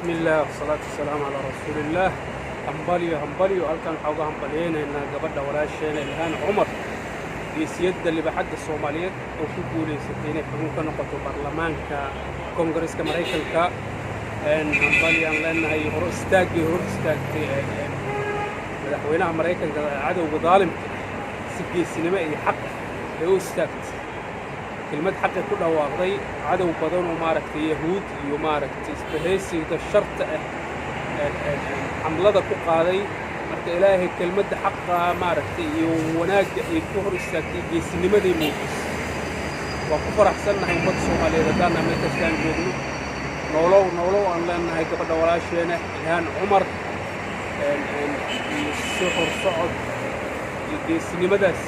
Bismillaah wasalaatu wasalaamu calaa rasuulillaah. Hambalyo, hambalyo! Halkan waxaa uga hambalyaynaynaa gabadha walaasheena Ilhaan Cumar, geesiyadda libaxadda Soomaaliyeed oo ku guulaysatay inay xubin ka noqoto baarlamaanka Koongareeska Maraykanka. Hambalyaan leenahay. Hor istaaggay hor istaagtay madaxweynaha Maraykanka, cadowga daalimka, si geesinimo iyo xaq ay u istaagtay, kelmad xaqi ku dhawaaqday. Cadow badan oo, maaragtay, Yahuud iyo, maaragtay, isbahaysiga sharta ah xamlada ku qaaday. Marka Ilaahay kelmadda xaqa, maaragtay, iyo wanaagga ay ku hor istaagtay, geesinimaday muujisay, waan ku faraxsannahay. Ummadda Soomaaliyeed haddaan meel kastaan joogno, noolow, noolow aan leenahay gabadha walaasheena Ilhaan Cumar iyo si hor socod iyo geesinimadaas.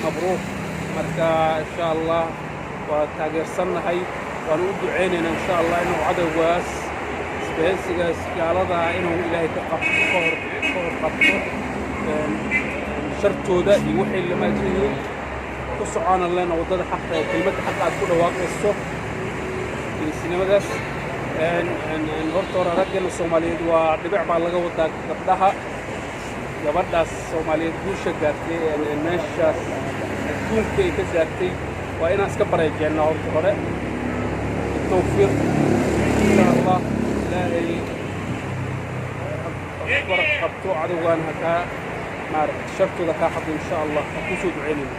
Mabruuq. Marka insha Allah waa taageersannahay, waanu u ducaynaynaa insha Allah inuu cadowgaas, isbahaysigaas gaaladaa, inuu Ilaahay ka qabto, ka hor qabto shartooda iyo waxay lamaadyihiin. Ku socoonan lena waddada xaqa ee kelmadda xaqa aad ku dhawaaqayso, geesinimadaas. Horta hore raggeena Soomaaliyeed waa dhibic baa laga wadaa gabdhaha. Gabadhaas Soomaaliyeed guusha gaartay, meeshaas adduunka ay ka gaartay, waa inaan iska bareejeennaa horta hore. Tawfiiq insha Allah. Ilaahay garab qabto, cadowgaan ha kaa, maaragtay, shartooda kaa xado insha Allah. Ha kusoo ducaynayna.